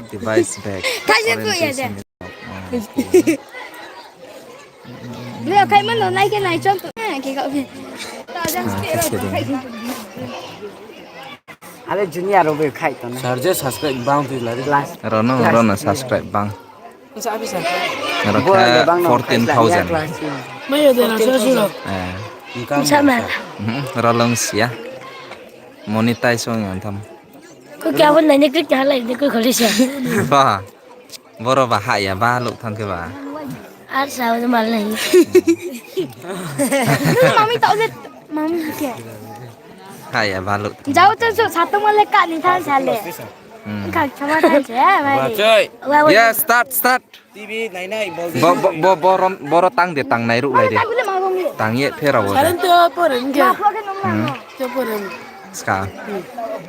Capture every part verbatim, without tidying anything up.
Device back. Thai se phuh ya de. Orientation. Bro, khai mano nai khe nai chong to. Ke kau phi. Ale junior rao bai khai to na. Sir je subscribe bang tui lari. Class. Rono, rono subscribe bang. Aro khe fourteen thousand. Mayo de na sura sura. Eh. Sama. Hmm, ralong sia. Monetize ong yang tham. Ko kya bo nai ni klik kya lai ni ko kholi sia. Ba. Boro ba haya ba luk thang khe ba. Ar sa bo mal lai. Mami tau le, mami kya. Haya ba luk. Jao to so satu male ka ni thang sa le. Hmm. Ka chama thang se, ya, mari. Wa, wa. Yeah, start, start. T V nai nai, bol. Bo, bo, bo, boro, boro tang de tang nai ruh lai de. Tang ye pherao de. Saran to poren ke. Hmm. To poren. Ska.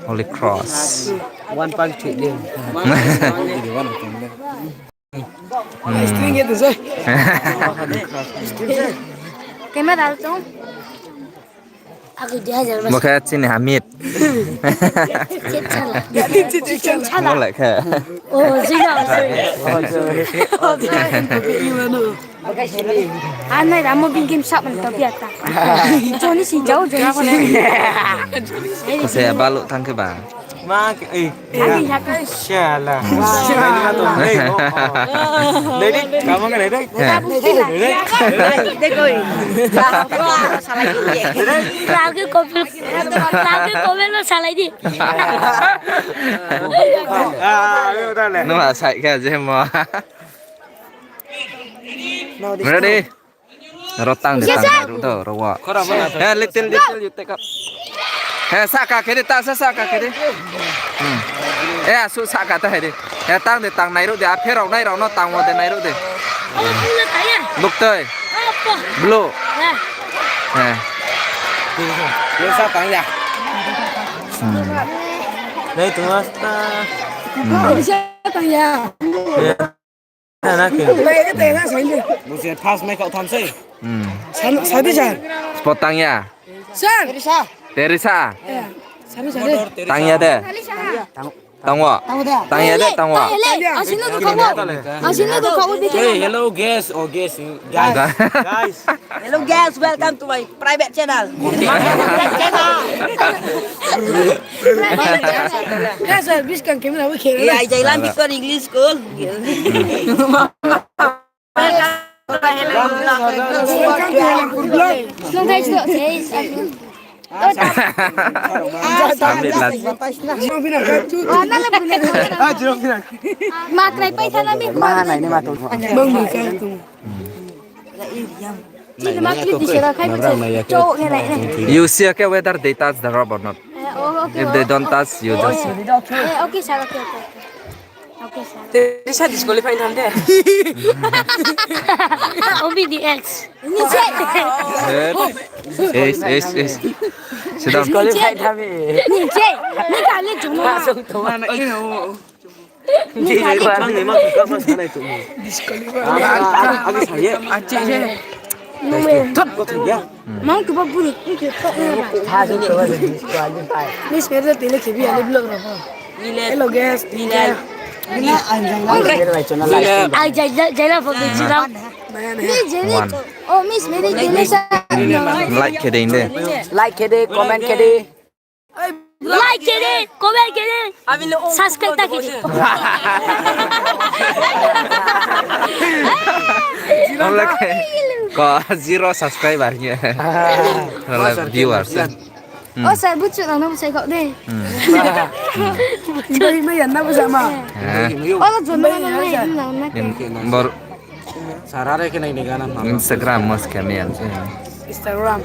Holy Cross. One punch hit de. Hmm. String itu se. Camera tu. Aku dia aja. Bo khe chini Hamid. Chat chala. Chat chala. Bo lai khe. Oh, sila. Oh, sila. Anai ramo bingkim sap man to biata. Joni si jao, joni si. Ko se balu thang khe ba. Ma, eh. Ani hak. Shala. Dei, dei, kamu kan dei. Dei koi. Rao ke kopil, rao ke kopil lo salai di. Ah, ayo dale. Nung asai khe je mo. Ready? Ro tang de tang nai ruh do, ro wo. He, little, little, you take up. He, sahka khe di, ta, sa, sahka khe di. Hmm. He, asu sahka ta hai di. He, tang de tang nai ruh de, a pherao nai rao no tang wo de nai ruh de. Buktui. Blue. He. Blue sa tang ya. Hmm. Nai tu asta. Hmm. Sa tang ya. Nana ke. Buse first mai kau tham sei. Hmm. San, sadi jar. Spot tang ya. San. Teresa. Teresa. Ya. Sadi jar. Tang ya de. Tang wo. Tang ya de, tang wo. Tang ya le. Asino tu kau. Asino tu kau bi. Hey, hello guys, oh guys, guys. Guys. Hello guys, welcome to my private channel. Ya, sir, bis kan camera bo khel. Ya, Jailam Victor English School. Sambil lah. Ma krai pai thana mi. Ma nai ni ma tu. Bang ni ka tu. Chini ma clip di sera khai pai. Chou khe nai nai. You see, okay, whether they touch the rope or not. Eh, oh, okay. If they don't touch, you just. Eh, okay, sir, okay, okay. Okay, sir. Teresa disqualify tham de. O B D X. Ni che. Ace, ace, ace. Sit down. Disqualify tham ni. Ni che. Ni ka le jono. Mang ke ba buri. Miss Mary tele khebi ani vlog ro. Hello guys. Ai jai jai la pho de jira. Ni jeni to. Oh, Miss Mary tele sa. Like khe de. Like khe de, comment khe de. Like khe de, comment khe de. Subscribe ta khe de. Ko zero subscriber hing ye. Viewers. O sir, buchu nang no bsai kau de. Bai mai yan na bsa ma. O lo jon na na na. Bor Sarare khe nai ni gana ma. Instagram mas khe mai yan se. Instagram.